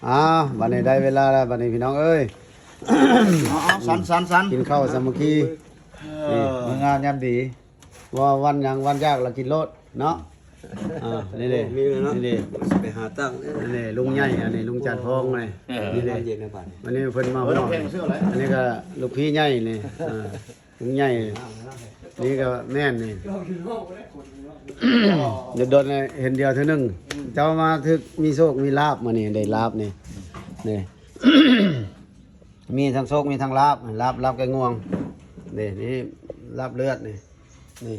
ອ້າວ ບັດນີ້ໄດ້ເວລາແລ້ວ ບັດນີ້ພີ່ນ້ອງເອີຍ ເອົາໆ ສັນໆໆ ກິນເຂົ້າສາມັກຄີ ເອີ ມື້ງາມຍາມດີ ວ່າວັນຫຍັງວັນຢາກລະກິນໂລດເນາະ ອ່າ ນີ້ເດ້ ໂອ້ ນີ້ເດ້ ນີ້ເດ້ ຊິໄປຫາຕັ້ງ ນີ້ເດ້ ລຸງໃຫຍ່ ອັນນີ້ລຸງຈານທອງນີ້ ເອີ ນີ້ເດ້ ເຢັນນະບັດນີ້ ອັນນີ້ເພິ່ນມາຮ່ວມ ເອີ ອັນນີ້ກໍລູກພີ່ໃຫຍ່ນີ້ ອ່າ ລຸງໃຫຍ່ ນີ້ກໍແມ່ນນີ້ ດົນໆ ເຫັນດຽວເທື່ອໜຶ່ງ ເຈົ້າມາຖືກມີໂຊກມີລາບມື້ນີ້ ໄດ້ລາບນີ້ ນີ້ ມີທັງໂຊກມີທັງລາບ ລາບ ລາບໄກ່ງວງ ນີ້ ນີ້ລາບເລືອດນີ້ ນີ້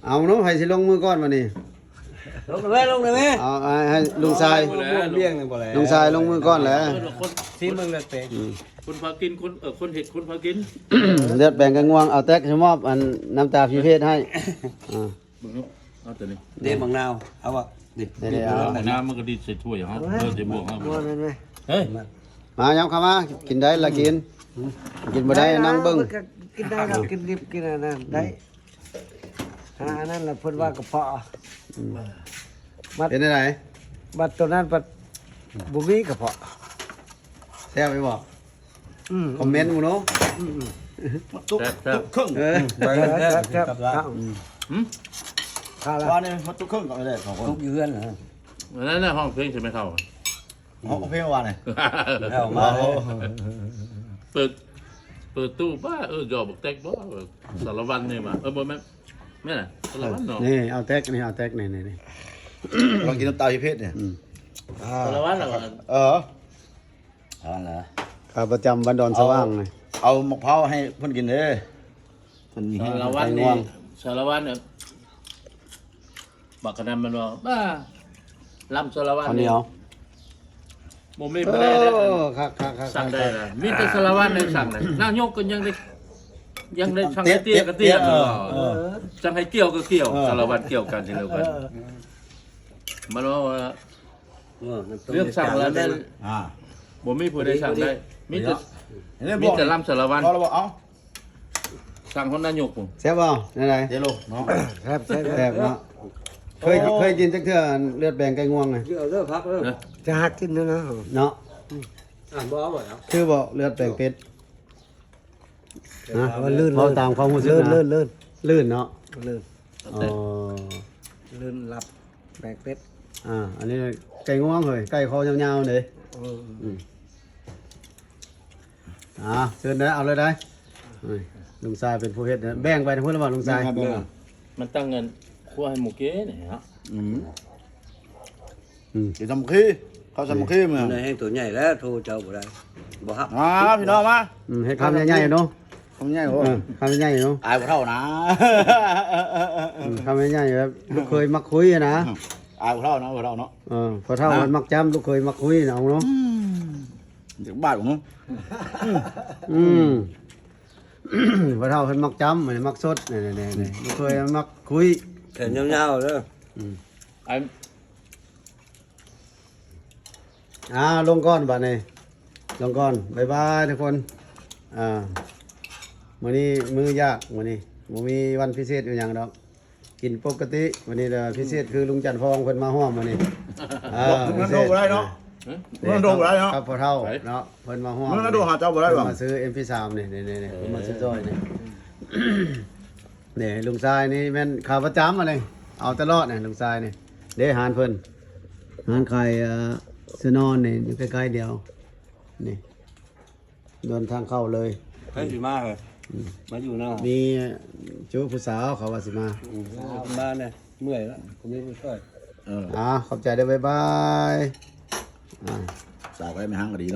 ເອົາເນາະ ໃຜຊິລົງມືກ່ອນບັດນີ້ ລົງໄດ້ແມ່ ລົງໄດ້ແມ່ ເອົາ ໃຫ້ ໃຫ້ລຸງຊາຍ ບໍ່ແລ້ວ ລຸງຊາຍລົງມືກ່ອນແຫຼະ ເອີ ຄົນ ຊີມເບິ່ງເລືອດແປງ ອືມ ຄົນພາກິນ ຄົນ ເອີ ຄົນເຮັດ ຄົນພາກິນ ເລືອດແປງໄກ່ງວງ ເອົາແຕັກໃຫ້ມອບ ອັນ ນ້ຳຕາພິເພດໃຫ້ ອ່າ ເບິ່ງເນາະ ເອົາຕົວນີ້ ເດ້ ໝາກນາວ ເອົາບໍ່ ນີ້ ເດ້ໆ ເອົາ ໝາກນາວມັນກໍດີດໃສ່ຖ້ວຍເຮົາ ເອີ ໃສ່ບ່ວງເຮົາ ເຮີ້ຍ ມາ ຫຍັບເຂົ້າມາ ກິນໄດ້ລະກິນ ອືມ ກິນບໍ່ໄດ້ ໄດ້ ນັ່ງເບິ່ງ ມັນກໍກິນໄດ້ດອກ ກິນດິບ ກິນອັນນັ້ນໄດ້ ອືມ ຫາອັນນັ້ນລະເພິ່ນວ່າກະເພາະ ອືມ ບັດ ເປັນຈັ່ງໃດ ບັດໂຕນັ້ນບັດບໍ່ມີກະເພາະ ແຊບຢູ່ບໍ່? ອືມ ຄອມເມັນໝູ່ເນາະ ອືມໆ ແຊບໆ ເອີ ແຊບໆ ອືມ ຫືມ ຂ້າວລະ ວ່ານີ້ມັນຕຸກເຄິ່ງກໍໄດ້ສອງຄົນ ຕຸກຢູ່ເຮືອນນະ ອັນນັ້ນນະ ຮ້ອງເພງໃສ່ແມ່ເຖົ້າ ຮ້ອງເພງວ່ານີ້ ເອົາມາ ເປີດ ເປີດຕູ້ປ້າ ເອີ ຢອກບັກແຕັກບໍ່ ສາລະວັນນີ້ວ່າ ເອີ ບໍ່ແມ່ນ ແມ່ນລະ ສາລະວັນເນາະ ນີ້ເອົາແຕັກ ນີ້ເອົາແຕັກ ນີ້ໆ ລອງກິນນ້ຳຕາພິເພດນີ້ ອືມ ສາລະວັນລະ ເອີ ອັນນັ້ນລະ ຂາປະຈຳບ້ານດອນສະຫວ່າງນີ້ ເອົາໝາກເພົາໃຫ້ເພິ່ນກິນເດີ ເພິ່ນມີແຮງ ສາລະວັນນີ້ ສາລະວັນ ບັກກະນຳມັນວ່າ ບ້າ ລຳສາລະວັນ ຂ້າວໜຽວ ບໍ່ມີຜູ້ໃດ ເອີ ຄັກໆໆ ສັ່ງໄດ້ລະ ມີແຕ່ສາລະວັນໄດ້ສັ່ງໄດ້ ນາຍົກກໍຍັງໄດ້ ຍັງໄດ້ສັ່ງໃຫ້ເຕ້ຍກໍເຕ້ຍ ເອີ ເອີ ສັ່ງໃຫ້ກ່ຽວກໍກ່ຽວ ເອີ ສາລະວັນກ່ຽວກັນຊິເລີຍ ເອີ ມັນວ່າ ເອີ ເລື່ອງສັ່ງລະແມ່ນ ອ່າ ບໍ່ມີຜູ້ໃດສັ່ງໄດ້ ມີແຕ່ ມີແຕ່ລຳສາລະວັນ ພໍລະບໍ່ ເອົາ ສັ່ງຮອດນາຍົກພຸ້ນ ແຊບບໍ່? ແນວໃດ? ເດໂລເນາະ ແຊບໆໆ ແຊບເນາະ ເຄີຍ ໂອ້ ເຄີຍກິນຈັກເທື່ອ ເລືອດແປງໄກ່ງວງນະ? ເອົາເດີ ພັກເດີ ຈະຫາກິນນະ ເນາະ ອ່າ ບໍ່ເອົາບໍ່ ຄືບໍ່ເລືອດແປງເປັດ ນະ ເວົ້າລື່ນ ເວົ້າຕາມຄວາມຮູ້ສຶກນະ ລື່ນໆ ລື່ນເນາະ ລື່ນ ອໍ ລື່ນລັບແປງເປັດ ອ່າ ອັນນີ້ໄກ່ງວງເຮີ້ຍ ໄກ່ຄໍຍາວໆເດ້ ອືມ ອືມ ອ່າ ເຊີນເດີ ເອົາເລີຍໄດ໋ ນີ້ ລຸງຊາຍເປັນຜູ້ເຮັດເດີ ແບ່ງໄປນຳເພິ່ນລະບໍ່ລຸງຊາຍ ແບ່ງ ແບ່ງ ມັນຕັ້ງເງິນຄົວໃຫ້ໝູ່ເກນີ້ເນາະ ອືມ ອືມ ຊິສາມັກຄີ ເຂົ້າສາມັກຄີມື້ ໃນແຮງໂຕໃຫຍ່ແລ້ວ ໂທເຈົ້າບໍ່ໄດ້ ບໍ່ຮັບ ມາພີ່ນ້ອງມາ ອືມ ເຮັດຄຳໃຫຍ່ໆເນາະ ຄຳໃຫຍ່ ໂອ້ ເອີ ຄຳໃຫຍ່ເນາະ ອາຍຜູ້ເຖົ້ານະ ອືມ ຄຳໃຫຍ່ແບບລູກເຂີຍມັກຄຸຍນະ ອືມ ອາຍຜູ້ເຖົ້ານະ ຜູ້ເຖົ້າເນາະ ເອີ ພໍ່ເຖົ້າມັນມັກຈ້ຳ ລູກເຂີຍມັກຄຸຍນະເນາະ ອືມ ຈັກບາດເນາະ ອືມ ອືມ ພໍ່ເຖົ້າເພິ່ນມັກຈ້ຳ ມັກສົດ ນີ້ໆໆ ລູກເຂີຍມັກຄຸຍ ແຂນຍາວໆເດີ ອືມ ອ່າ ລົງກ່ອນບາດນີ້ ລົງກ່ອນ ບາຍບາຍທຸກຄົນ ອ່າ ມື້ນີ້ມື້ຢາກ ມື້ນີ້ບໍ່ມີວັນພິເສດອີ່ຫຍັງດອກ ກິນປົກກະຕິ ມື້ນີ້ລະພິເສດຄືລຸງຈັນທອງເພິ່ນມາຮ່ວມມື້ນີ້ ອ່າ ມັນໂທບໍ່ໄດ້ເນາະ ມັນໂທບໍ່ໄດ້ເນາະ ກັບພໍ່ເຖົ້າເນາະ ເພິ່ນມາຮ່ວມ ມັນໂທຫາເຈົ້າບໍ່ໄດ້ຫວາ ເພິ່ນມາຊື້ເອັມພີສາມນີ້ ນີ້ໆ ເພິ່ນມາຊື້ຊ່ອຍນີ້ ນີ້ລຸງຊາຍນີ້ແມ່ນຂາປະຈຳອັນນີ້ ເອົາຕະຫຼອດນີ້ລຸງຊາຍນີ້ ເດ້ຮ້ານເພິ່ນ ຮ້ານຂາຍ ເອີ ເສື້ອນອນນີ້ ຢູ່ໃກ້ໆດຽວ ນີ້ ດອນທາງເຂົ້າເລີຍ ໃຜຊິມາເຮີ້ຍ ອືມ ມາຢູ່ນຳ ມີຈູຜູ້ສາວເຂົາວ່າຊິມາ ອືມ ມາແດ່ ເມື່ອຍລະ ບໍ່ມີຜູ້ຊ່ອຍ ເອີ ອ່າ ຂອບໃຈເດີ ບາຍບາຍ ອ່າ ສາວໄປແມ່ນຫາງກໍດີເນາະ